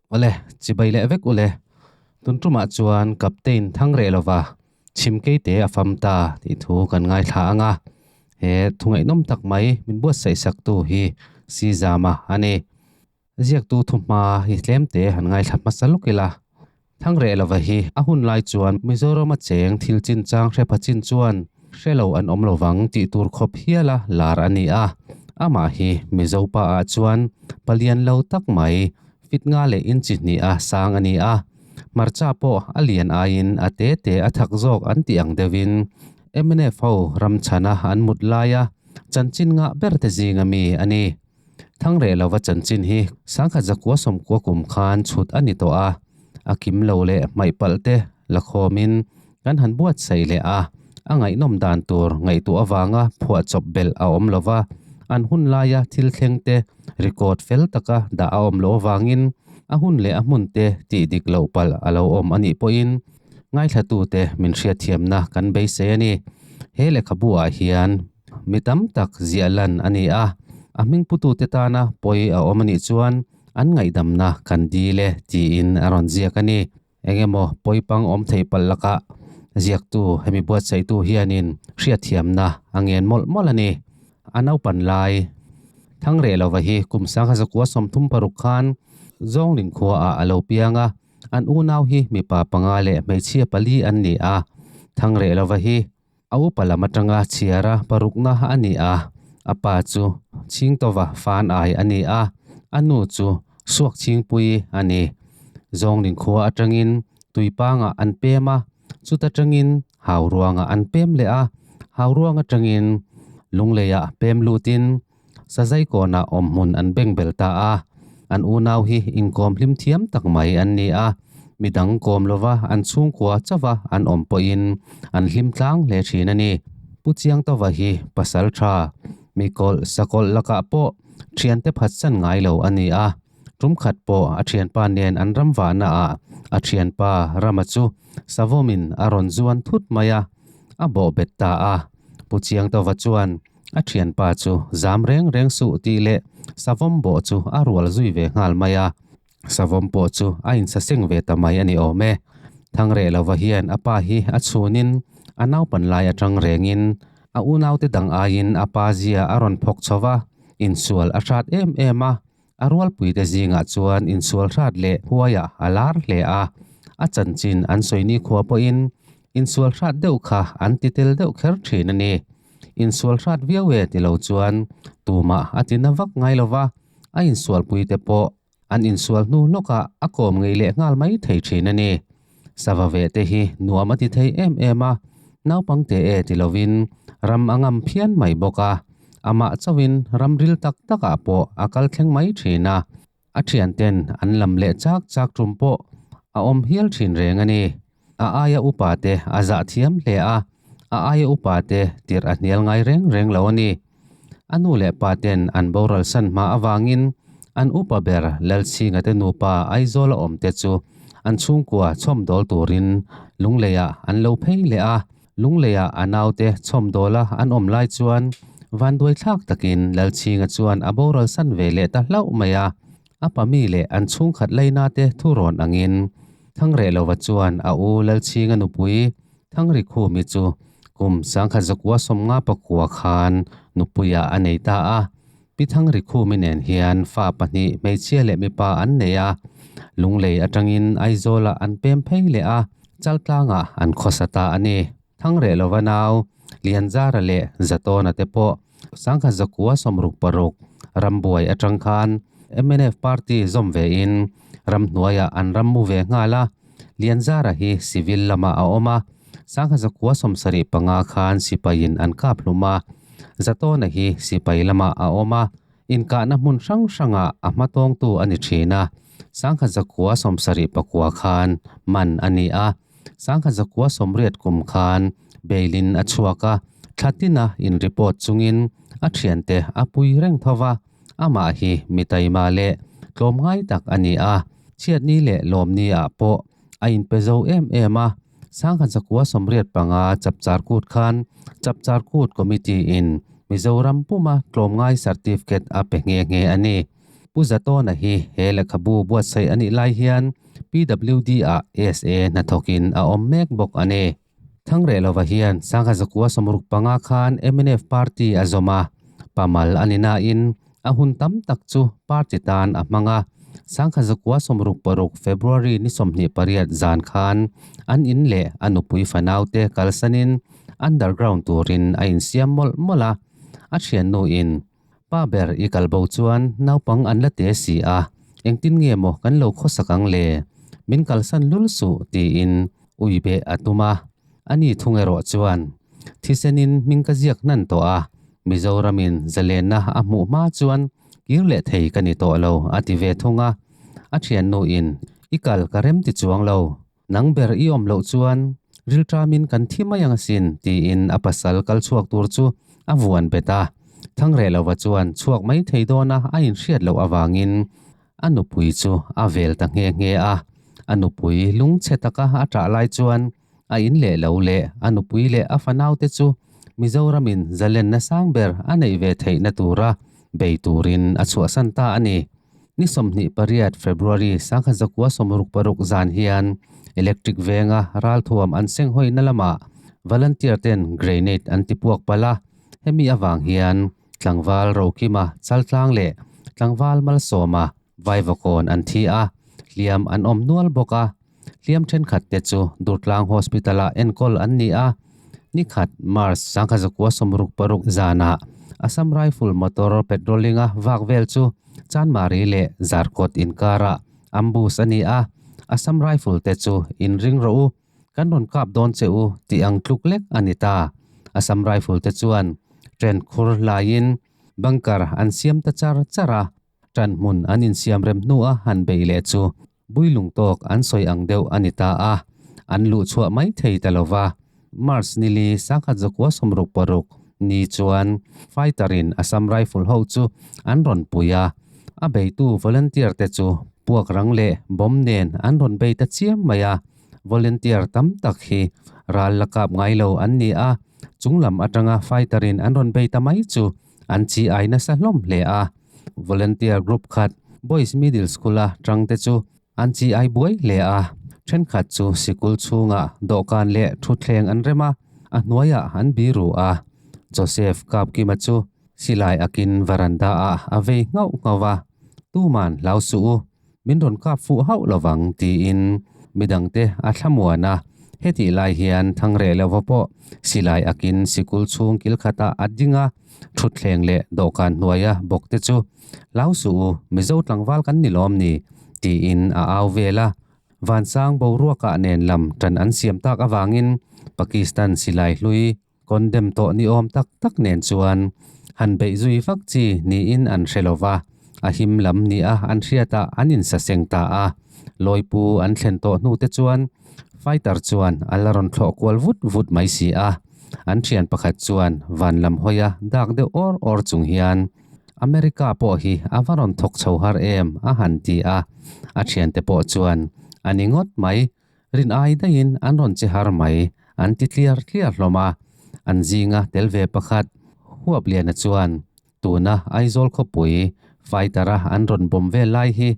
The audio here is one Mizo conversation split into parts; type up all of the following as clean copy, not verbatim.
Awle, chibai leh vek ule. Tun tumah chuan Captain Thangreh lova chhimkeite a fam ta tih thu kan ngaithla ang a. He thu ngaihnawm tak mai min buatsaih saktu hi Sizama a ni. Ziaktu thuhma hi tlemte han ngaithla hmasa lawk ila. Thangreh lova hi a hun lai chuan Mizorama cheng thil chinchang hre pha chin chuan hre lo an awm lovang tih tur khawp hiala lar a ni a. Amah hi Mizo pa ah chuan palian lo tak mai fit nga leh inchi hnih a sang a ni a. Hmarcha pawh a lian aiin a te te a thak zawk an tih ang deuhin mnf ho ramchhana an mut laia chanchin ngah ber te zinga mi a ni. Thangreh lova chanchin hi sangkhat zakua sawmkua kum khan chhut a ni tawh a, a kim lo leh hmaih palh te la khawmin kan han buatsaih leh a, a ngaihnawm dan tur ngaihtuah avanga phuahchawp belh a awm lova, an hun laia thil thleng te record fel taka dah a awm loh avangin a hun leh a hmun te tih dik loh palh a lo awm a nih pawhin ngaithlatute min hriatthiamna kan beisei a ni. He lehkhabu ah hian. Mi tam tak ziah lan a ni a, a hming putute tana pawi a awm a nih chuan an ngaihdamna kan dil e tiin a rawn ziak a ni. Eng emaw pawi pang awm thei palh lakah ziaktu hemi buatsaihtu hianin hriatthiamna a ngen mawlh mawlh a ni. A naupan lai Thangreh lova hi kum sangha zakua 36 khan Zawngling khuaah a lo piang a, an unau hi mipa panga leh hmeichhia pali an ni a, Thangreh lova hi A upa lam atanga chhiara parukna a ni a, a pa chu Chhingtova fan ai a ni a, a nu chu Suak Chhingpui a ni. Zawngling khua atangin Tuipangah an pem a, chuta tangin Hauruangah an pem leh a, Hauruang atangin Lungleiah pem lutin Sazaikawnah awmhmun an beng bel ta a, an unau hi inkawm hlim thiam tak mai an ni a, midang kawm lova an chhungkua chauha an awm pawhin an hlim tlang hle thin a ni. Pu Chiangtova hi pasal tha, mikawlh sakawlh lakah pawh thiante phatsan ngai lo a ni a, tum khat pawh a thianpa nen an ram vahnaah a thianpa Rama chu savawmin a rawn zuan thut mai a, a bawhbet ta a. Pu Chiangtova chuan A thianpa chu zam reng reng suh tih leh savawm bawh chu a rual zui ve nghal mai a. Savawm pawh chu a insaseng ve ta mai a ni awm e. Thangreh lova hian a pa hi a chhunin a naupan lai atang rengin a unaute dang aiin a pa zia a rawn phawk chho va, insual a hrat em em a. A rualpuite zingah chuan insual hrat leh huaiah a lar hle a, a chanchin an sawi nikhua pawhin insual hrat deuh kha an ti tel deuh kher thin a ni. Insual hrat viau e ti lo chuan tumah a ti na vak ngai lo va, a insualpuite pawh an insual hnu lawkah a kawm ngei leh nghal mai thei thin a ni. Sava ve te hi nuam a ti thei em em a, naupang te e ti lovin ram a ngam phian mai bawk a, amah chauhin ram ril tak takah pawh a kal thleng mai thin a, a thianten an lam leh chak chak tum pawh a awm hial thin reng a ni. A aia upa te a zah thiam hle a, a aia upa te tirh a hnial ngai reng reng lo a ni. A nu leh pa ten an boral san hma avangin an upa ber Lalchhinga te nupa Aizawl a awm te chu an chhungkua chhawmdawl turin Lungleiah an lo phei leh a. Lungleiah a naute chhawmdawla an awm lai chuan vanduai thlak takin Lalchhinga chuan a boral san ve leh ta hlauh mai a. A pami leh an chhungkhat laina te thurawn angin Thangrehlova chuan a u Lalchhinga nupui Thangrikhumi chu kum sangkhat zakua sawmnga pakua khan nupuiah a nei ta a. Pi Thangrikhumi nen hian fa pahnih hmeichhia leh mipa an nei a. Lunglei atangin Aizawlah an pem phei leh a, Chaltlangah an khawsa ta a ni. Thangrehlova nau Lianzara leh Zatawna te pawh sangkhat zakua 66 rambuai atang khan mnf party zawm vein ramhnuaiah an rammu ve nghal a. Lianzara hi civil lamah a awm a, sangha zakua 75 khan sipaiin an kap hlum a. Zatawna hi sipai lamah a awm a, inkahna hmun hrang hrangah a hmatawngtu a ni thin a, sangha zakua 79 khan man a ni a, sangha zakua 80 kum khan bail-in a chhuak a, thla tina in report chungin a thiante a pui reng tho va. Amah hi mi taima leh tlawmngai tak a ni a, chhiatni leh lawmni ah pawh a inpe zo em em a. Sangha zakua 85 Chapchar Kut khan Chapchar Kut Committee in Mizoram puma tlawmngai certificate a pe nghe nghe a ni. Pu Zatawna hi he lehkhabu buatsaih a nih lai hian PWD ah SA hnathawkin a awm mek bawk a ni. Thangrehlova hian Sangha zakua 65 khan mnf party a zawm a, pamal a ni nain a hun tam tak chu party tan a hmang a. Sangha zakua 66 February ni 28 zan khan an in leh a nupui fanaute kalsanin underground turin a insiam mawlh mawlh a, a thiannu in Pa ber i kal bo chuan naupang an la te si a, engtin nge maw kan lo khawsak ang le? Min kalsan lul suh tiin ui beh a tum a. Ani thung erawh chuan thisenin hming ka ziak hnan tawh a, Mizoramin zalenna a hmuh hma chuan kir leh thei ka ni tawh lo a ti ve thung a. A thiannuin i kal ka rem ti chuang lo, Nang ber i awm loh chuan rilṭamin kan thi mai ang asin, tiin a pasal kal chhuak tur chu a vuan bet a. Thangrelova chuan chhuak mai thei dawna a inhriat loh avangin a nupui chu a vel ta nghe nghe a. A nupui lungchhe taka a ṭah lai chuan a in leh lo leh a nupui leh a fanaute chu Mizoramin zalenna sang ber a neih ve theihna tura bei turin a chhuahsan ta a ni. Ni 28 February 1966 zan hian Electric Venga ralthuam an seng hawina lamah volunteer ten grenade an ti puak palh a, hemi avang hian tlangval Rokima Chaltlang leh tlangval Malsawma Vaivakawn an thi a, hliam an awm nual bawk a. Hliam thenkhat te chu Durtlang Hospital ah enkawl an ni a, ni khat March 1966 zanah Assam Rifle motor patrolling a vak vel chu Chanmari leh Zarkawt inkarah ambush a ni a, Assam Rifle te chu inring rawh u, kan rawn kap dawn che u tih ang tluk lek a ni ta. Assam Rifle te chuan train khur laiin bunker an siam ta char char a, Ṭan hmun an insiam rem hnua han beih leh chu builung tawk an sawi ang deuh a ni ta a, an luh chhuah mai thei ta lo va. March nili 1966 ni chuan fighter in Assam Rifle ho chu an rawn pui a, a beitu volunteer te chu puak rang leh bomb nen an rawn bei ta chiam mai a, volunteer tam tak hi ral la kap ngai lo an ni a, chunglam atanga fighter in an rawn bei ta mai chu An chi ai nasa hlawm hle a, volunteer group khat Boys Middle School-a tangte chu an chi ai buai hle a, thenkhat chu sikul chhungah dawhkan leh thutthleng an rem a, a hnuaiah an biru a. Joseph Kapkima chu silai akin veranda-ah a vei nghauh nghauh a, Tuman hlau suh u, Min rawn kap fuh hauh lovang tiin midangte a thlamuan a, hetih lai hian Thangreh lova pawh silai akin sikul chhung kil khatah a ding a, thutthleng leh dawhkan hnuaia bawk te chu Hlau suh u, Mizo tlangval kan ni lawm ni? tiin a au vel a. Vansang boruakah nen lam tan an siam tak avangin Pakistan silai hlui Condemn tawh ni awm tak tak nen chuan han beih zui vak chi niin an hre lo va, a him lam nia an hriatah an insaseng ta a. Lawipu an thlen tawh hnu te chuan fighter chuan a la rawn thlawh kual vut vut mai si a. An thian pakhat chuan van lam hawia dak deuh awr awr chung hian, America pawh hi a va rawn thawk chho har em? a han ti a. A thiante pawh chuan, A ni ngawt mai, Rin ai daihin an rawn che har mai, an ti tliar tliar hlawm a. An zinga tel ve pakhat, Huapliana chuan, tuna Aizawl khawpui fighter-a an rawn bawm vel lai hi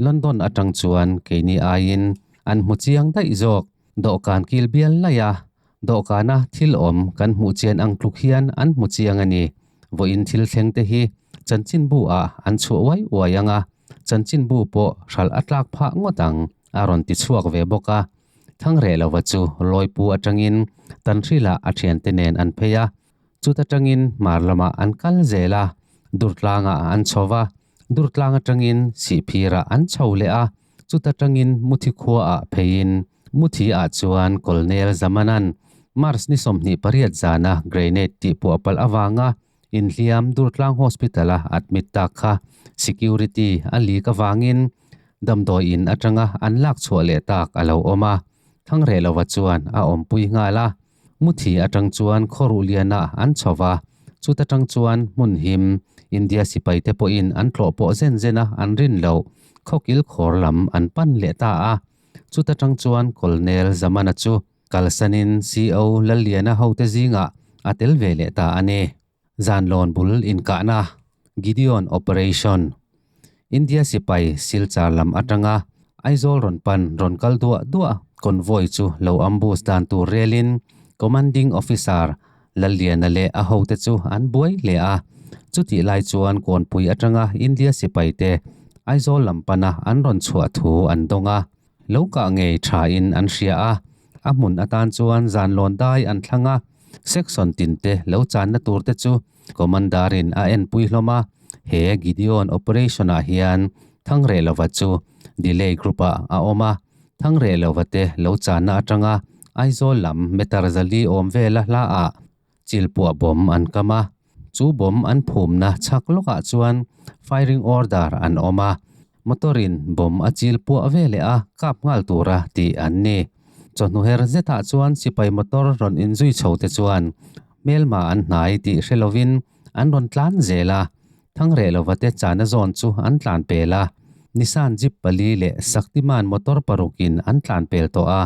London atang chuan keini aiin an hmu chiang daih zawk. Dawhkan kil bial laih a, dawhkana thil awm kan hmuh chian ang tluk hian an hmu chiang a ni. Vawiin thil thleng te hi chanchinbu ah an chhuah uai uai ang a, chanchinbu pawh hralh a tlak phah ngawt ang. A rawn ti chhuak ve bawk a. Thangrelova chu Lawipu atangin Tanhrila a thiante nen an phei a, chut atangin hmar lamah an kal zel a, Durtlangah an chho va, Durtlang atangin Sihphirah an chho leh a, chut atangin Muthi khuaah pheiin Muthi-ah chuan Colonel Zamanan March ni 28 zana grenade tihpuah palh avanga Inhliam Durtlang Hospital-a admit tak kha security a leak avangin damdawi in atanga an lak chhuah leh tak a lo awm a, Thangrelova chuan a awmpui nghal a. Muthi atang chuan Khawruhlianah an chho va, chuta tang chuan hmun him India sipaite pawhin an tlawh pawh zen zen a an rin loh khawkil khawr lam an pan leh ta a. Chuta tang chuan Colonel Zamana chu Kalsanin CO Lalliana hote zingah a tel ve leh ta a ni. Zanlawn bul inkahna, Gideon Operation. India sipai Silchar lam atanga Aizawl rawn pan rawn kal duah duah convoy chu lo ambush dan tur relin Commanding Officer Lalliana leh a hote chu an buai hle a. Chutih lai chuan Kawnpui atanga India sipaite Aizawl lam pana an rawn chhuah thu an dawng a. Lo kah ngei tha in an hria a, a hmun atan chuan zan lawn dai an thlang a, section tin te lo channa tur te chu Commander in a enpui hlawm a, he Gideon operation ah hian Thangrehlova chu delay group ah a awm a, Thangrehlova te lo channa atanga Aizawl lam meter zali awm vela hla ah Chilpuah bomb an kam a, chu bomb an phumna chhak lawkah chuan firing order an awm a, motor in bomb a chil puah ve leh a kap nghal tura tih an ni. Chawhnu her zetah chuan sipai motor rawn inzui chho te chuan hmelma an hnai tih hre lovin an rawn tlan zel a, Thangreh lova te chana zawn chu an tlan pel a, Nissan Jeep pali leh Shaktiman motor parukin an tlan pel tawh a,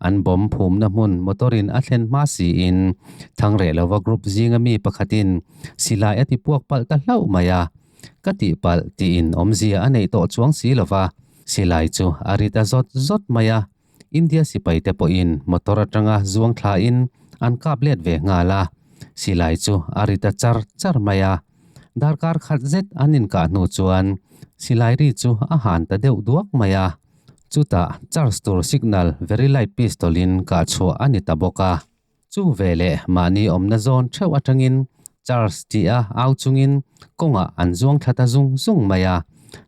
an bomb phumna hmun motor-in a thlen hma siin Thangreh lova group zinga mi pakhatin silai a ti puak palh ta hlauh mai a, ka tih palh tiin awmzia a neih tawh chuang si lova, silai chu a ri ta zawt zawt mai a. India sipaite pawhin motor atanga zuang thlain an kap let ve nghal a, silai chu a ri ta char char mai a. Darkar khat zet an inkah hnu chuan silai ri chu a han ta deuh duak mai a, chutah charge tur signal very light pistol in kah chhuah a ni ta bawk a. Chu veleh mahni awmna zawn theuh atangin charge tih a au chungin kawngah an zuang thla ta zung zung mai a.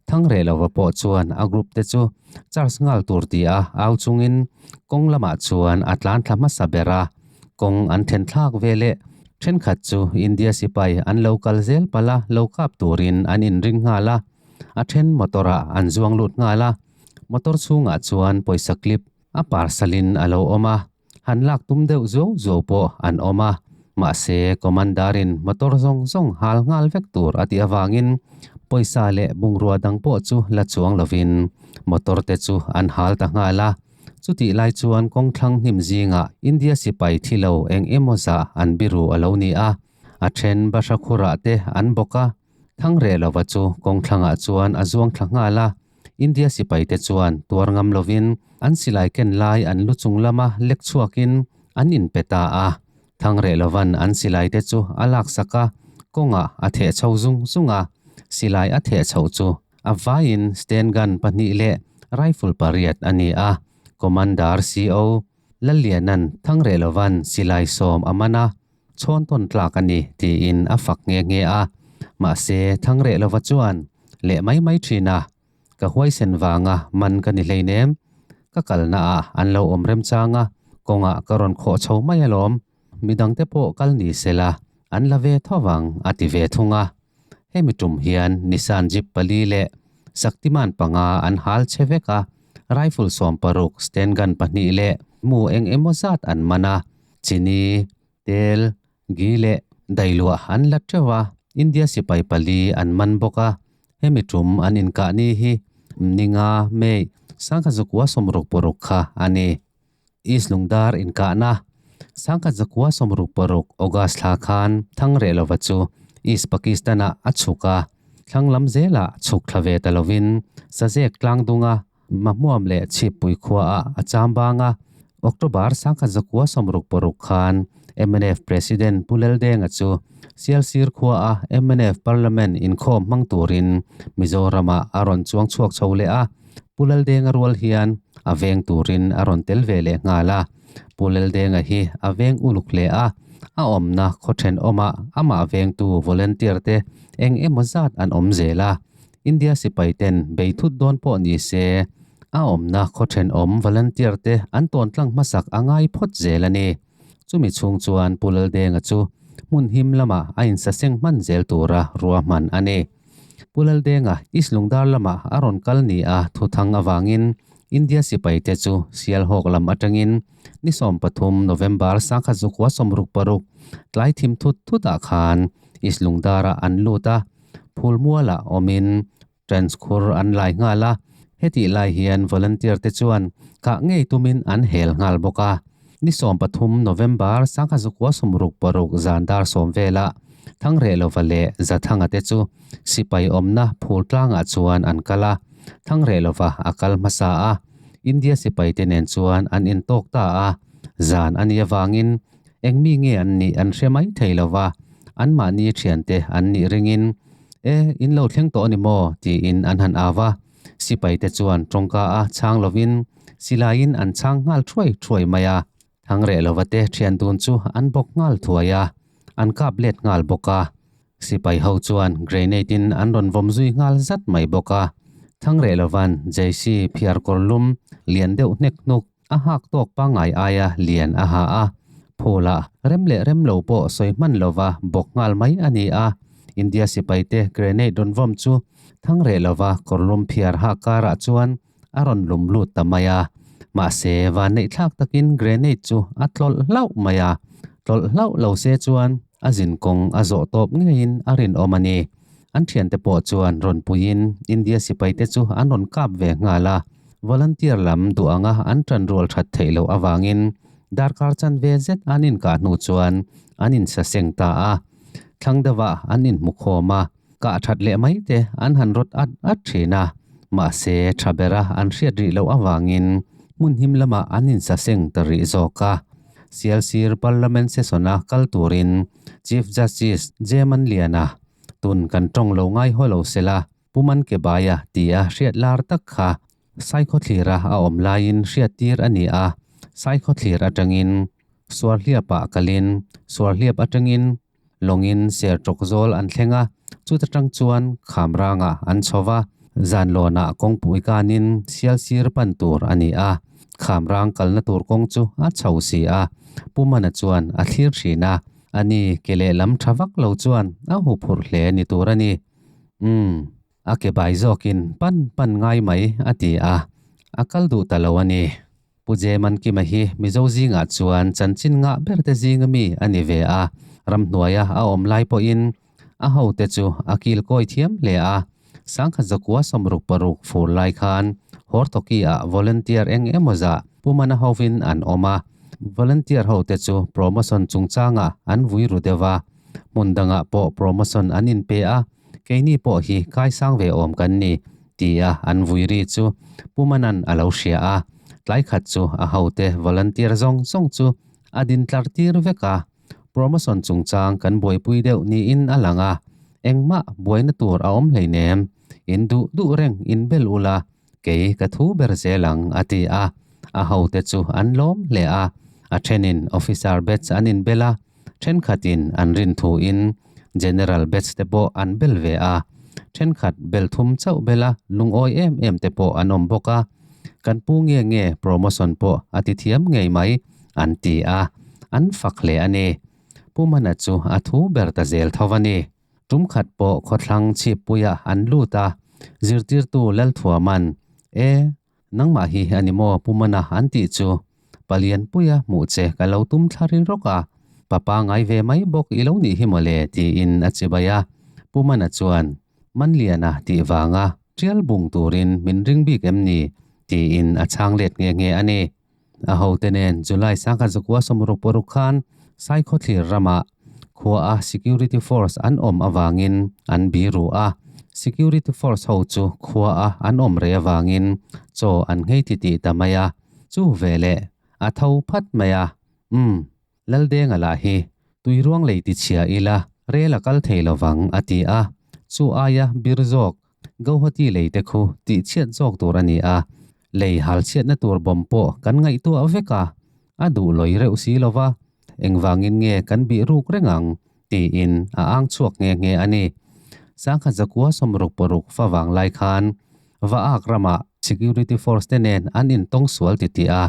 Thangrehlova pawh chuan a group te chu charge nghal tur tih a au chungin kawng lamah chuan a tlan thla hmasa ber a. Kawng an then thlak veleh thenkhat chu India sipai an lo kal zel palh a, lo kap turin an inring nghal a. A then motor ah an zuang lut nghal a. Motor chhungah chuan pawisa clip a parcel-in a lo awm a. Han lak tum deuh zuau zuau pawh an awm a, mahse Commander-in motor zawng zawng hal nghal vek tur a tih avangin pawisa leh bungrua dang pawh chu la chuang lovin motor te chu an hal ta nghal a. Chutih lai chuan kawngthlang hnim zingah India sipai thi lo eng emaw zah an biru a lo ni a, a then Bahra khurah te an bawk a. Thangrelova chu kawngthlangah chuan a zuang thla nghal a, India sipaite chuan tuar ngam lovin an silai ken lai an lu chung lama lek chhuakin an inpe ta a. Thangrelova'n an silaite chu a laksak a, kawngah a theh chho zung zung a, silai a theh chhoh chu a vaiin sten gun pahnih leh rifle pariat a ni a, Commander CO Lalliana'n Thangrelova'n silai sawm a man a, chhawn tawn tlak a ni tiin a fak nghe nghe a, mahse Thangreh lova chuan leh mai mai thin a, ka huaisen vanga man ka ni hleinem, ka kalna ah an lo awm remchang a, kawngah ka rawn khawh chho mai alawm, midangte pawh kal ni sela an la ve tho vang a ti ve thung a. Hemi tum hian Nissan Jeep pali leh Shaktiman panga an hal che vek a, rifle 16, sten gun pahnih leh mu eng emaw zat an man a. Chini, tel, gi leh dailuah an la teuh a, India sipai pali an man bawk a, hemi tum an inkah ni hi Mninga, May, 1966 kha a ni. East Lungdar inkahna 1966 August thla khan Thangrehlova chu East Pakistan-ah a chhuk a, thlang lam zelah chhuk thla ve ta lovin Sazek tlangdunga Mahmuam leh Chhippui khuaah a cham bang a, October 1966 khan mnf President Pu Laldenga chu Sialsir khuaa mnf Parliament inkhawm hmang turin Mizoramah a rawn chuang chhuak chho leh a, Pu Laldenga rual hian a veng turin a rawn tel ve leh nghal a. Pu Laldenga hi a veng uluk hle a, a awmna khaw thenawmah amah vengtu volunteer te eng emaw zat an awm zel a. India sipai ten bei thut dawn pawh ni se, a awmna khaw thenawm volunteer te an tawn tlang hmasak a ngai phawt zel a ni. Chumi chhung chuan Pu Laldenga chu hmun him lamah a insaseng hman zel tura ruahman a ni. Pu Laldenga East Lungdar lamah a rawn kal ni a thuthang avangin India sipai te chu Sialhawk lam atangin ni 13 November 1966 tlai thim thut thutah khan East Lungdarah an lut a, Phulmualah awmin trench khur an lai nghal a, hetih lai hian volunteer te chuan kah ngei tumin an hel nghal bawk a. Ni 13 November 1966 zan dar sawm velah. Thangrehlova leh Zathanga te chu sipai awmna phul tlangah chuan an kal a, Thangrehlova a kal hmasa a, India sipai te nen chuan an intawk ta a, zan a nih avangin eng mi nge an nih an hre mai thei lo va, anmahni thiante an nih ringin, E, in lo thleng tawh a ni maw? tiin an han au a, sipai te chuan tawngka a chhang lovin silaiin an chhang nghal thuai thuai mai a. Thangreh lova te thian dun chu an bawk nghal thuai a, an kap let nghal bawk a. Sipai ho chuan grenade in an rawn vawm zui nghal zat mai bawk a. Thangreh lovan JC phiar kawr lum lian deuh hnek hnuk a hak tawk pangngai aia lian a ha a. Phul ah rem leh rem lo pawh sawi hman lova bawk nghal mai a ni a. India sipai te grenade rawn vawm chu Thangreh lova kawr lum phiar hak karah chuan a rawn lum lut ta mai a, mahse vanneih thlak takin grenade chu a tlawlh hlauh mai a, tlawlh hlauh lo se chuan a zin kawng a zawh tawp ngeiin a rinawm a ni. An thiante pawh chuan rawn puiin India sipaite chu an rawn kap ve nghal a, volunteer lam duh anga an tan rual that theih loh avangin darkar chanve zet an inkah hnu chuan an insaseng ta a, thlang deuhah an inhmu khawm a. Kah that leh mai te an han rawt at at thin a, mahse tha bera an hriat rih loh avangin hmun him lamah an insaseng ta rih zawk a. Sialsir Parliament Session-a kal turin Chief Justice Jemanliana tun kan tawng lo ngai haw lo sela Pu Mankebaia tia hriat lar tak kha Saikhawthlira a awm laiin hriattir a ni a, Saikhawthlir atangin Suarhliapah kalin Suarhliap atangin Lawngin ser tawk zawl an thleng a, chuta tang chuan kham rangah an chho va, zanlawnah kawngpui kanin sial sir pan tur a ni a, kham rang kalna tur kawng chu a chho si a, Pu Mana chuan a thlir thin a, ani ke lehlam tha vak lo chuan a huphurh hle ni tur a ni. Umm. A ke bai zawkin pan pan ngai mai a ti a, a kal duh ta lo a ni. Pu Jeman Kima hi Mizo zingah chuan chanchin ngah berte zinga mi a ni ve a, ramhnuaia a awm lai pawhin a hote chu a kilkawi thiam hle a. Sangkhat zakua 66 fur lai khan Hortoki-ah volunteer eng emaw zah Pu Mana hovin an awm a, volunteer hote chu promotion chungchangah an vui ru deuh a, hmun dangah pawh promotion an inpe a, Keini pawh hi kaisang ve awm kan ni, tia an vui ri chu Pu Manan a lo hria a. Tlai khat chu a hote volunteer zawng zawng chu a din tlar tir vek a. Promotion chungchang kan buaipui deuh niin a lang a, engmah buaina tur a awm hleinem, in duh duh reng in bel ula, kei ka thu ber zel ang, a ti a. A hote chu an lawm hle a, a thenin officer batch an inbel a, Thenkhatin an rin thuin General batch te pawh an bel ve a, thenkhat bel thum chauh bela lungawi em em te pawh an awm bawk a, kan pu nge nge promotion pawh a ti thiam ngei mai an ti a, an fak hle a ni. Pu Mana chu a thu ber ta zel tho a ni. Tum khat pawh khawthlang chhippuiah an lut a, zirtirtu Lalthuaman, E, Nangmah hi a ni maw Pu Mana an tih chu? Palianpuia hmuh che ka lo tum thla ri rawk a, papa ngai ve mai bawk i lo nih hi mawle tiin a chibai a. Pu Mana chuan, Manliana tih vanga tial bung turin min ring bik em ni? tiin a chhang let nghe nghe a ni. A hote nen July 1966 khan Saikhawthlir ramah khuaa Security Force an awm avangin an biru a. Security Force ho chu khuaa an awm rei avangin chaw an nghei titih ta mai a. Chu veleh a tho phat mai a, Umm, Laldenga lah hi tuiruang lei tichhia ila rel a kal thei lovang a ti a. Chu aia bir zawk Guwahati lei te khu tihchhiat zawk tur a ni a, lei hal chhiatna tur bawm pawh kan ngaihtuah vek a, a duh lawi reuh si lo va, engvangin nge kan bih ruk reng ang tiin a ang chhuak nghe nghe a ni. 1966 fa vang lai khan Vaak ramah Security Force te nen an intawng sual titih a,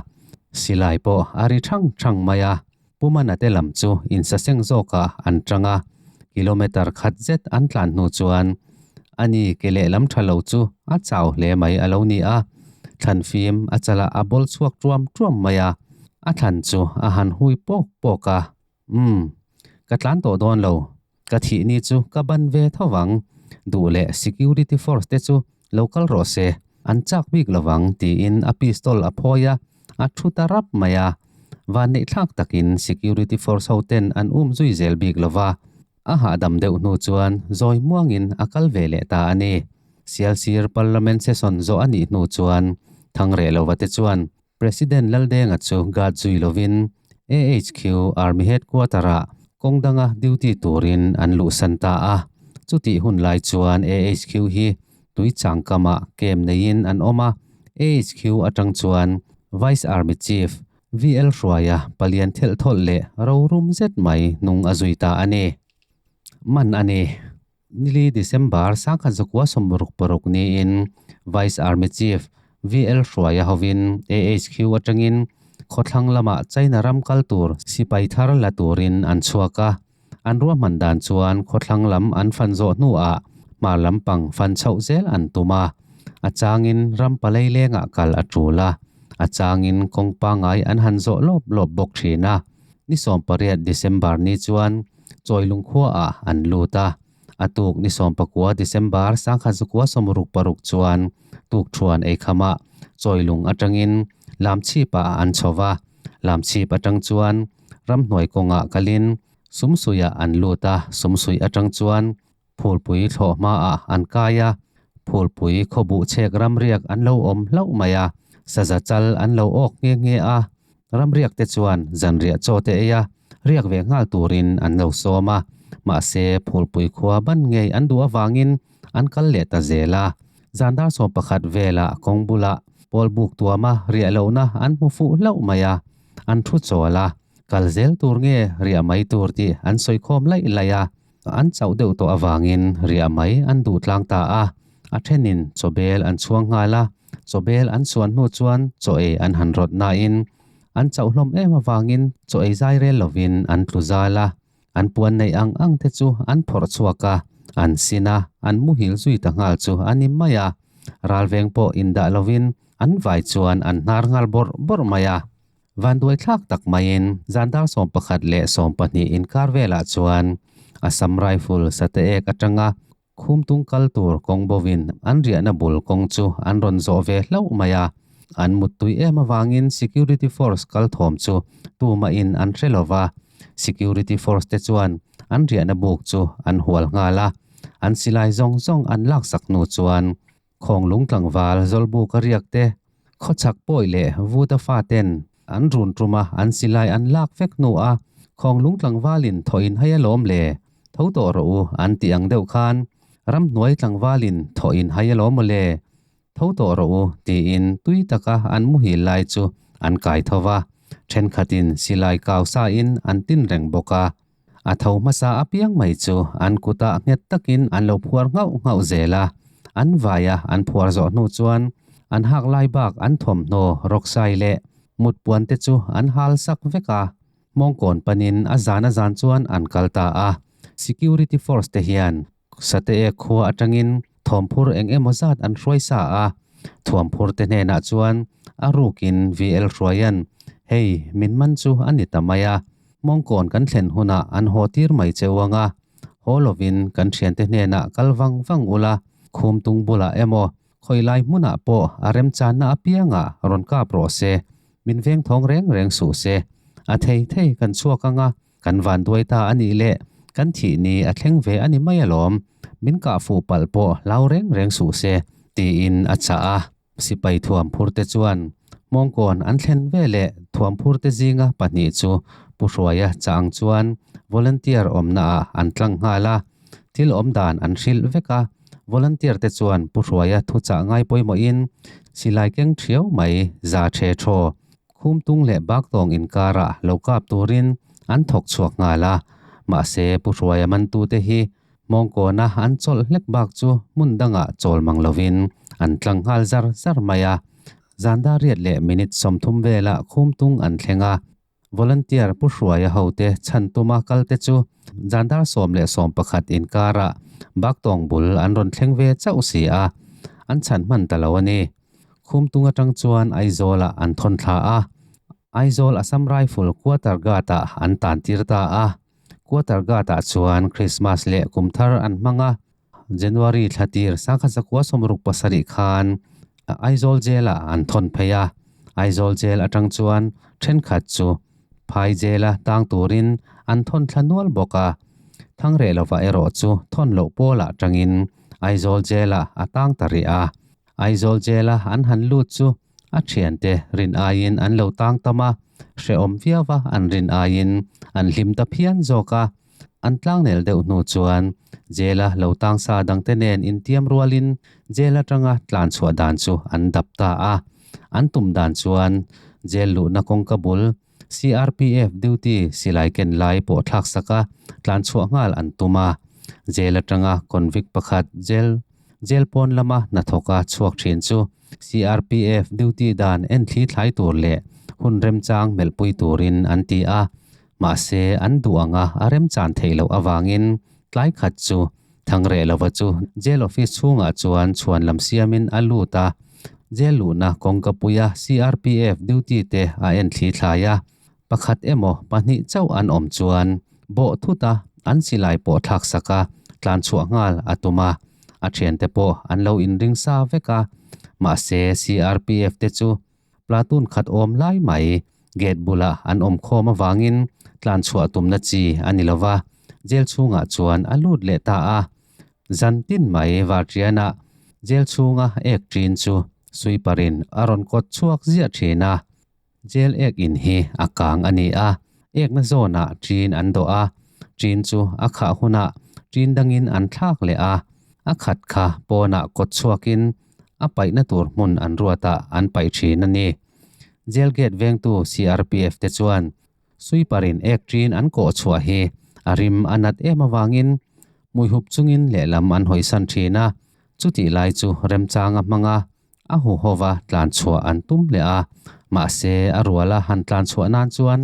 silai pawh a ri thang thang mai a, Pumana te lam chu insaseng zawkah an tang a, kilometre khat zet an tlan hnu chuan ani ke lehlam tha lo chu a chau hle mai a lo ni a, thlan fim a chalah a bawl chhuak tuam tuam mai a, a thlan chu a han hui pawk pawk a, Umm, ka tlan tawh dawn lo, ka thih ni chu ka ban ve tho vang, duh leh security force te chu lo kal rawh se, an chak bik lo vang tiin a pistol a phawi a, a thu ta rap mai a. Van neih thlak takin security force ho ten an um zui zel bik lo va. A hahdam deuh hnu chuan zawi muangin a kal ve leh ta a ni. Sialsir Parliament session zawh a nih hnu chuan Thangrelova te chuan President Laldenga chu guard zui lovin AHQ Army Headquarter-ah kawng danga duty turin an luhsan ta a. Chutih hun lai chuan AHQ hi tui changkamah camp neiin an awm a, AHQ atang chuan Vice Army Chief VL Hruaia palian thelh thawlh leh rorum zet mai hnung a zui ta a ni. Man a ni. Nili December 1966 niin Vice Army Chief VL Hruaia hovin AHQ atangin khawthlang lamah China ram kal tur sipai thar la turin an chhuak a. An ruahman dan chuan khawthlang lam an fan zawh hnuah hmar lampang fan chhoh zel an tum a. A changin ram palei lengah kal a tul a, a changin kawng pangngai an han zawh lawp lawp bawk thin a. Ni 18 December ni chuan Chawilung khuaah an lut a, a tuk ni 19 December 1966 chuan tukṭhuan eikhamah Chawilung aṭangin Lamchhipah an chho va, Lamchhip aṭang chuan ramhnuai kawngah kalin Sumsuiah an lut a, Sumsui aṭang chuan Phulpui thlawh hmaah an kai a, Phulpui khawbuh chhek ramriak an lo awm hlauh mai a, saza chal an lo awk nghe nghe a. Ramriak te chuan zanriah chaw te ei a, riak ve nghal turin an lo sawm a, mahse Phulpui khua ban ngei an duh avangin an kal leh ta zel a. Zan dar 11 velah kawng bulah pawlbuk tuama riah lohna an hmu fuh hlauh mai a, an thu chawl a, kal zel tur nge riah mai tur tih an sawi khawm laih laih a. An chauh deuh tawh avangin riah mai an duh tlang ta a, a thenin chawbel an chhuang nghal a, chawbel an chhuan hnu chuan chaw ei an han rawt nain an chauh hlawm em avangin chaw ei zai rel lovin an tlu zal a, an puan neih ang ang te chu an phawrh chhuak a, an sin a, an muhil zui ta nghal chu a ni mai a, ralveng pawh indah lovin an vai chuan an hnar nghal bawrh bawrh mai a. Vanduaithlak tak maiin zan dar 11 leh 12 inkar velah chuan Assam Rifle sate ek atanga khumtung kal tur kawng bovin an riahna bul kawng chu an rawn zawh ve hlauh mai a. An muttui em avangin Security Force kal thawm chu tumahin an hre lo va. Security Force te chuan an riahna buk chu an hual nghal a, an silai zawng zawng an laksak hnu chuan Khawnglung tlangval Zawlbuk a riak te, khawchhak pawi leh Vuta faten an run tum a, an silai an lak vek hnu a, Khawnglung tlangvalin thawh in hai alawm le, tho tawh rawh u an tih ang deuh khan ramhnuai tlangvalin thawh in hai alawm maw le, tho tawh rawh u tiin tui taka an muhil lai chu an kai tho va, thenkhatin silai kau sa in an tin reng bawk a. A tho hmasa apiang mai chu an kutah nghet takin an lo phuar nghauh nghauh zel a, an vaia an phuar zawh hnu chuan an hak lai bak an thawmhnaw rawksai leh mutpuan te chu an hal sak vek a, hmawngkawn panin a zan a zan chuan an kal ta a. Security force te hian Sateek khua atangin thawmphur eng emaw zat an hruai sa a, thuamphur te hnenah chuan a rukin VL Hruaia'n, Hei, min man chu a ni ta mai a, Hmawngkawn kan thlen hunah an haw tir mai che uang a, haw lovin kan thiante hnenah kal vang vang ula, khumtung bulah emaw Khawilai hmunah pawh a remchanna apiangah rawn kap rawh se, min veng thawng reng reng suh se. A thei thei kan chhuak anga kan van duai ta a nih leh kan thih ni a thleng ve a ni mai alawm, min kah fuh palh pawh hlau reng reng suh se, tiin a chah a. Sipai thuamphur te chuan Hmawngkawn an thlen ve leh thuamphur te zinga pahnih chu Pu Hruaia chah ang chuan volunteer awmnaah an tlang nghal a, thil awmdan an hrilh vek a. Volunteer te chuan Pu Hruaia thuchah ngai pawimawhin silai keng thiau mai za the thaw Khumtung leh Baktawng inkarah lo kap turin an thawk chhuak nghal a. Mahse Pu Hruaia mantute hi Hmawngkawna an chawlh hlek bak chu hmun dangah chawl mang lovin an tlang nghal zar zar mai a. Zan dar riat leh minute 30 velah Khumtung an thleng a. Volunteer Pu Hruaia hote chhan tuma kalte chu zan dar 10 leh 11 inkarah Baktawng bul an rawn thleng ve chauh si a, an chhan hman ta lo a ni. Khumtung atang chuan Aizawlah an thawn thla a, Aizawl Assam Rifle Quarter Guard-ah an tan tir ta a. Quarter Guard-ah chuan Christmas leh Kumthar an hmang a, January thla tir 1967 khan Aizawl Jail-ah an thawn phei a, Aizawl Jail atang chuan thenkhat chu Phai Jail-a tang turin an thawn thla nual bawk a. Thangrehlova erawh chu thawn loh pawlah tangin Aizawl Jail-ah a tang ta rih a. Aizawl Jail-a an han lut chu a thiante rin aiin an lo tang tam a, hrehawm viau a an rin aiin an hlim ta phian zawk a. An tlangnel deuh hnu chuan Jail-a lo tang sa dangte nen intiam rualin Jail atanga tlan chhuah dan chu an dap ta a. An tum dan chuan Jail luhna kawngka bul CRPF duty silai ken lai pawh thlak sak a, tlan chhuah nghal an tum a. Jail atanga convict pakhat jail jail pawn lama hnathawka chhuak thin chu CRPF duty dan en thli thlai tur leh hun remchang melhpui turin an ti a. Mahse an duh anga a remchan theih loh avangin tlai khat chu Thangreh lova chu jail office chhungah chuan chhuan lam siamin a lut a, jail luhna kawngka puia CRPF duty te a en thli thlai a, pakhat emaw pahnih chauh an awm chuan bawh thut a an silai pawh thlak sak a, tlan chhuah nghal a tum a, a thiante pawh an lo inring sa vek a, mahse CRPF te chu Platoon khat awm lai mai gate bulah an awm khawm avangin tlan chhuah tumna chi a ni lova, jail chhungah chuan a lut leh ta a. Zan tin mai Vartiana jail chhunga ek ṭin chu sweeper-in a rawn kawt chhuak ziah ṭhin a. Jail ek in hi a kang a ni a, ekna zawnah ṭin an dawh a, ṭin chu a khah hunah ṭin dangin an thlak leh a, a khat kha pawnah kawt chhuakin a paihna tur hmun an ruatah an paih thin a ni. Jail gate vengtu CRPF te chuan sweeper-in ek ṭin an kawh chhuah hi a rim a nat em avangin hmuihup chungin lehlam an hawisan thin a, chutih lai chu remchanga hmanga a huhova tlan chhuah an tum leh a, mahse a ruala han tlan chhuah nan chuan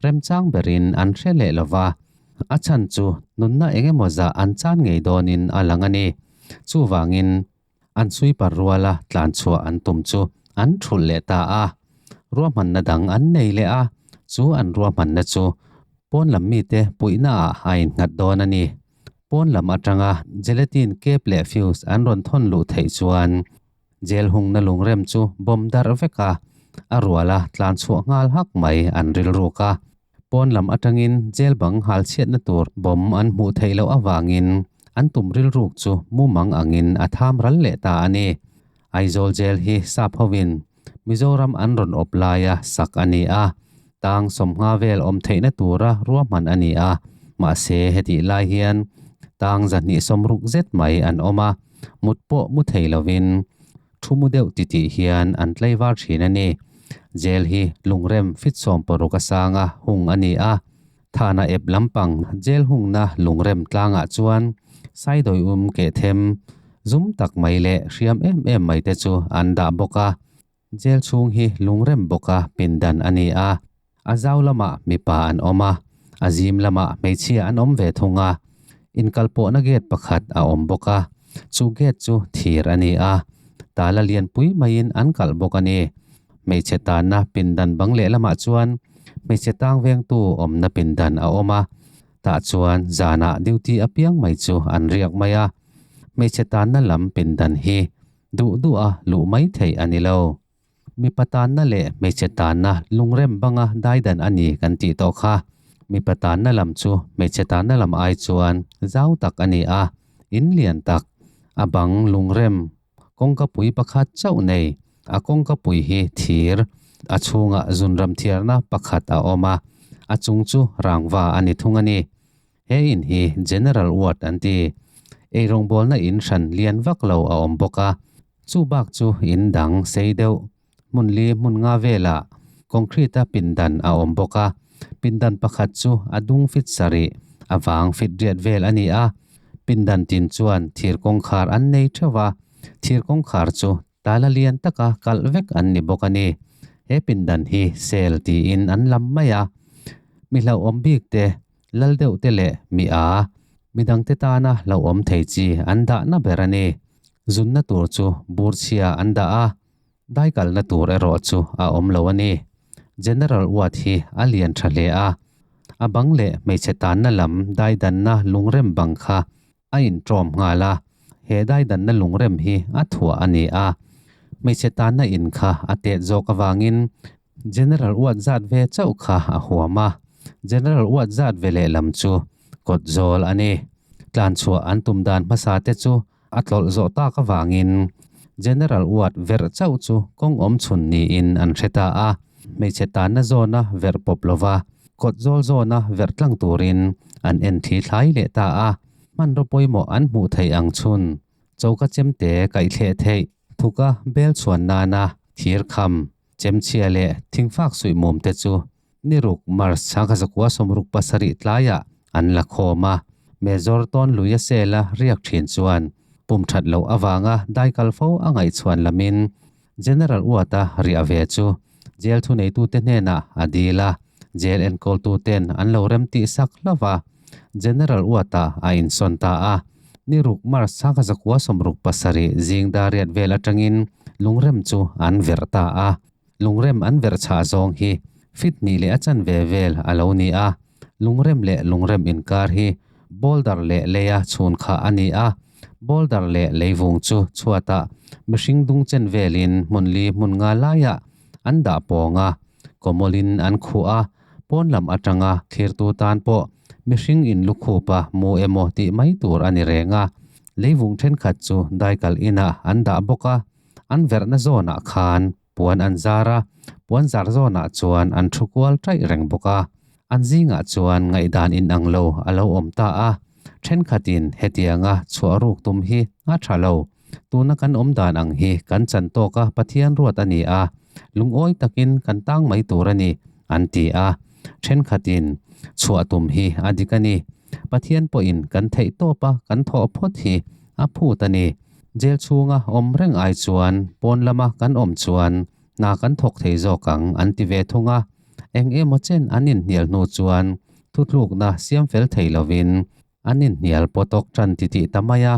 remchang berin an hre leh lova, a chhan chu nunna eng emaw zah an chan ngei dawnin a lang a ni. Chuvangin An sweeper ruala tlan chhuah an tum chu an thulh leh ta a. Ruahmanna dang an nei leh a, chu an ruahmanna chu pawn lam mite puihnaah a innghat dawn a ni. Pawn lam atanga gelatin cap leh fuse an rawn thawn luh theih chuan jail hungna lungrem chu bawm darh vek a, a ruala tlan chhuah nghal hak mai an rilruk a. Pawn lam atangin jail bang hal chhiatna tur bawm an hmuh theih loh avangin an tum rilruk chu mumang angin a tham ral leh ta a ni. Aizawl jail hi sap hovin Mizoram an rawn awp laia sak a ni a, tang sawmnga vel awm theihna tura ruahman a ni a, mahse hetih lai hian tang zahnih sawmruk zet mai an awm a, mut pawh mu thei lovin Thu mu deuh titih hian an tlaivar thin a ni. Jail hi lungrem fit 16 a sanga hung a ni a. Thana ep lampang jail hungna lungrem tlangah chuan saidawium keh them zum tak mai leh hriam em em mai te chu an dah bawk a. Jail chhung hi lungrem bawka pindan a ni a. A zau lamah mipa an awm a, a zim lamah hmeichhia an awm ve thung a. Inkalpawhna gate pakhat a awm bawk a, chu gate chu thir a ni a, tala lianpui maiin an kalh bawk a ni. Hmeichhe tanna pindan bang lehlamah chuan hmeichhe tang vengtu awmna pindan a awm a, tah chuan zanah duty apiang mai chu an riak mai a. Hmeichhe tanna lam pindan hi duh duha luh mai theih a ni lo. Mipa tanna leh hmeichhe tanna lungrem banga daidan a ni kan tih tawh kha. Mipa tanna lam chu hmeichhe tanna lam ai chuan zau tak a ni a, in lian tak, a bang lungrem kawngka pui pakhat chauh nei, a kawngka pui hi thir, a chhungah zunram thiarna pakhat a awm a, a chung chu rangva a ni thung a ni. He in hi General Ward an ti. Eirawngbawlna in hran lian vak lo a awm bawk a, chu bak chu in dang sei deuh hmun li hmun nga velah concrete-a pindan a awm bawk a, pindan pakhat chu a dung fit sarih a vang fit riat vel a ni a, pindan tin chuan thir kawngkhar an nei theuh a, thir kawngkhar chu tala lian taka kalh vek an ni bawk a ni. He pindan hi cell tiin an lam mai a, mi hlauhawm bik te Lal deuh te leh mi a, midang te tana hlauhawm thei chi an dahna ber a ni. Zunna tur chu bur chhia an dah a, daikalna tur erawh chu a awm lo a ni. General Ward hi a lian tha hle a, a bang leh hmeichhe tanna lam daidanna lungrem bang kha a intawm nghal a, he daidanna lungrem hi a thuah a ni a. Hmeichhe tanna in kha a tet zawk avangin General Ward zat ve chauh kha a huam a, General Ward zat ve lehlam chu. Kawt zawl a ni. Tlan chhuah an tum dan hmasa te chu a tlawlh zawh tak avangin General Ward verh chauh chu kawng awm chhun niin an hre ta a. Hmeichhe tanna zawna verh pawp lova kawt zawl zawna verh tlang turin an en thli thlai leh ta a. Hmanraw pawimawh an hmuh theih ang chhun choka chemte kaih thleh theih thuka bel chhuan nana thir kham chemchhia leh thingfak suih mum te chu Ni ruk March chhangkha zakua 67 tlaiah an la khawm a, Major tawn lui a sela riak thin chuan pum that loh avanga daikal fo a ngaihchhuan lamin General Uata riah ve chu jail thuneitute hnenah a dil a, jail enkawltuten an lo remtih sak hlauh a, General Uata a insawn ta a. Ni ruk March chhangkha 167 zing dar riat vel atangin lungrem chu an verh ta a. Lungrem an verh chhah zawng hi fit hnih leh a chanve vel a lo ni a, lungrem leh lungrem inkar hi boulder leh leia chhun khah a ni a, boulder leh leivung chu chhuatah mihring dung chen velin hmun li hmun nga laiah an dah pawng a, kawmawlin an khuh a, pawn lam atanga thlirtu tan pawh mihring in lukhupa mu emaw tih mai tur a ni reng a, leivung thenkhat chu daikal inah an dah bawk a. An verhna zawnah khan puan an zar a, puan zar zawnah chuan an thu kual ṭaih reng bawk a. An zingah chuan ngaihdan inang lo a lo awm ta a, thenkhatin hetianga chhuah ruk tum hi a ṭha lo. Tuna kan awm dan ang hi kan chan tawk a Pathian ruat a ni a, lungawi takin kan tang mai tur a ni, an ti a. Thenkhatin chhuah tum hi a dik a ni. Pathian pawhin kan theih tawp a kan thawh phawt hi a phut a ni. Jail chhunga awm reng ai chuan pawn lama kan awm chuan hna kan thawk thei zawk ang an ti ve thung a. Eng emaw chen an inhnial hnu chuan thutlukna siam fel thei lovin an inhnial pawtawk tan titih ta mai a.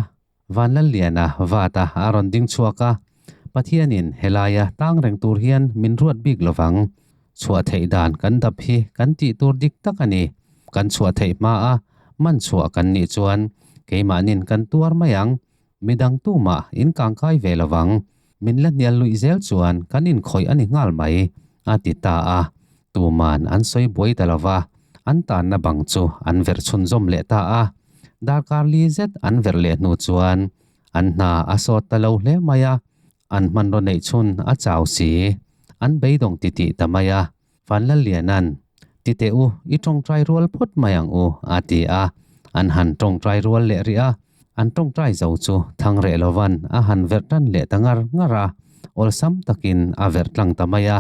Vanlalliana vata a rawn ding chhuak a, Pathianin helaia tang reng tur hian min ruat bik lovang. Chhuah theih dan kan dap hi kan tih tur dik tak a ni. Kan chhuah theih hma a, man chhuah kan nih chuan keimahnin kan tuar mai ang. Midang tumah in kangkai ve lovang. Min la hnial luih zel chuan kan inkhawih a ni nghal mai, a ti ta a. Tuman an sawi buai ta lova, an tanna bang chu an verh chhunzawm leh ta a. Darkar li zet an verh leh hnu chuan an hna a sawt ta lo hle mai a. An hmanraw neih chhun a chau si. An beidawng titih ta mai a. Vanlalliana'n, Ti teh u, i tawngtai rual phawt mai ang u, a ti a. An han tawngtai rual leh rih a. An tawngtai zo chu Thangreh Lovan a han verh tan leh ta ngar ngar a. Awlsam takin a verh tlang ta mai a.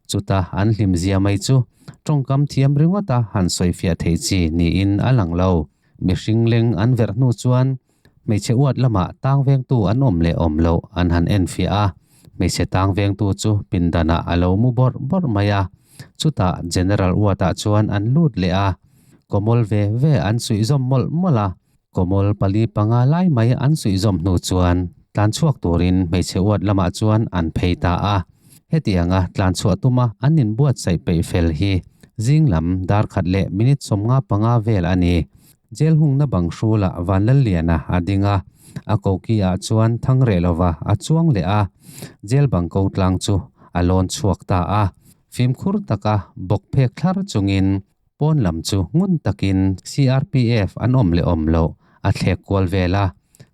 Chuta an hlimzia mai chu tawngkam thiam ringawta han sawifiah theih chi niin a lang lo. Mihring leng an verh hnu chuan Hmeichhe uat lamah tang vengtu an awm leh awm loh an han enfiah a, hmeichhe tang vengtu chu pindanah a lo mu bawrh bawrh mai a. Chutah General uatah chuan an lut leh a, kawmawl ve ve an suihzawm mawlh mawlh a. Kawmawl pali panga lai mai an suihzawm hnu chuan tlanchhuak turin hmeichhe uat lamah chuan an phei ta a. Hetianga tlanchhuah tuma an inbuatsaih peih fel hi zing lam dar khat leh minute 55 vel a ni. Jail hungna bang hrulah Vanlalliana a ding a, a koki ah chuan Thangreh lova a chuang leh a, jail bang ko tlang chu a lawn chhuak ta a. Fimkhur taka bawk phek thlar chungin pawn lam chu ngun takin CRPF an awm leh awm loh a thlek kual vel a.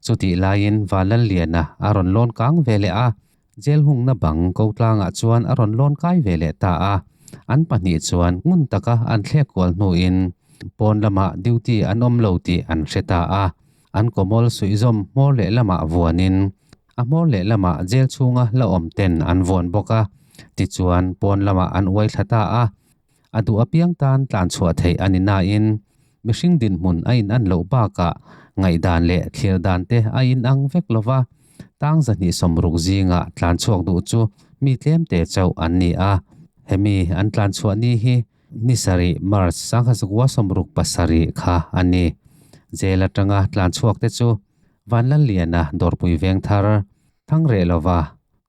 Chutih laiin Vanlalliana a rawn lawn kang ve leh a, jail hungna bang ko tlangah chuan a rawn lawn kai ve leh ta a. An pahnih chuan ngun taka an thlek kual hnuin pawn lamah duty an awm lo tih an hre ta a. An kawmawl suihzawm hmawr leh lamah vuanin a hmawr leh lamah jail chhunga la awm ten an vuan bawk a. Tichuan pawn lamah an uai thla ta a. A duh apiang tan tlan chhuah theih a ni nain mihring dinhmun a in an loh bakah ngaihdan leh thlir dan te a inang vek lo va, tang 260 zingah tlan chhuak duh chu mi tlem te chauh an ni a. Hemi an tlan chhuah ni hi ni sarih March 1967 kha a ni. Jail atanga tlan chhuak te chu Vanlalliana Dawrpui Vengthar, Thangreh lova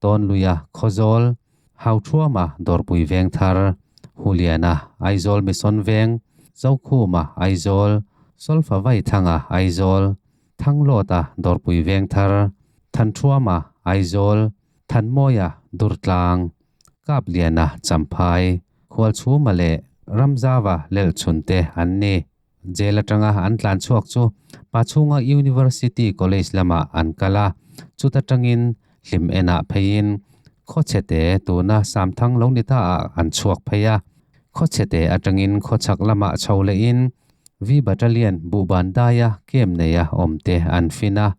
Tawnluia Khawzawl, Hauthuama Dawrpui Vengthar, Huliana Aizawl Mission Veng, Zokhuma Aizawl, Solfa Vaithanga Aizawl, Thanglawta Dawrpui Vengthar, Thanthuama Aizawl, Thanmawia Durtlang, Kapliana Champhai, Khualchhuma leh Ramzava Lelchhunte an ni. Jail atanga an tlan chhuak chu Pachhunga University College lamah an kal a, chuta tangin hlim enah pheiin Khawchhete tuna Samthang lo ni ta ah an chhuak phei a. Khawchhete atangin khawchhak lamah chho lehin V Battalion buhban daia camp neia awmte an fin a,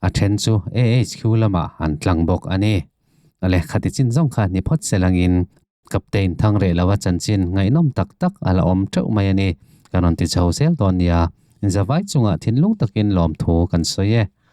a then chu AHQ lamah an tlang bawk a ni. A lehkha ti chin zawng kha ni phawt se langin Captain Thangreh lova chanchin ngaihnawm tak tak a la awm teuh mai a ni. Kan rawn ti chho zel dawn nia. Inzavai chungah thinlung takin lawmthu kan sawi e.